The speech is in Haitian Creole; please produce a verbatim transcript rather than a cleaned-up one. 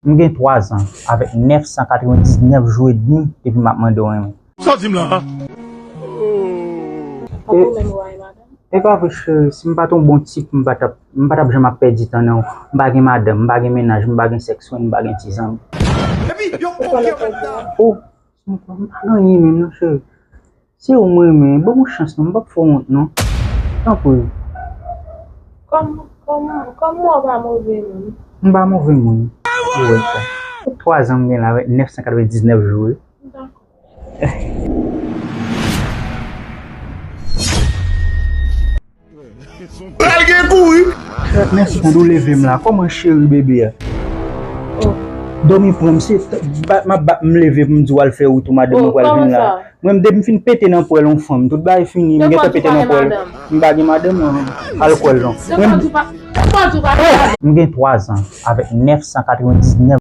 M gen twa zan avèk nèf san katrevendiznèf jou edmi depi m ap mande w renmen. Sa w di m la a? Poko menm wè madanm. E pa vre, cheri, si m pa t yon bon tip, m pa t ap, m pa t ap janm ap pèdi tan nan w. M pa gen madanm, m pa gen mennaj, m pa gen sèks fren, m pa gen ti zanmi. Epi yo koke yo mèt la. Oh, m pa gen anyen menm non, cheri. Se ou m renmen, ban m yon chans non, m p ap fè w wont non. Tanpri. Kòm kòm kòm mwen pa move moun. M pa move moun. Ou wè sa. Tout twa zan m gen la avèk nèf san katrevendiznèf jou wi. Pral gen kouri. Mèsi tande w leve m la. Kòman cheri bebe a? Dòmi pran m se m ap bat m leve pou m di w al fè wout ou madanm mwen pral vin la. Mwen depi m fin pete nan pwèl yon fanm tout bagay fini m gentan pete nan pwèl. M pa gen madanm non. Al kwè l non. M gen twa zan avèk nèf san katrevendiznèf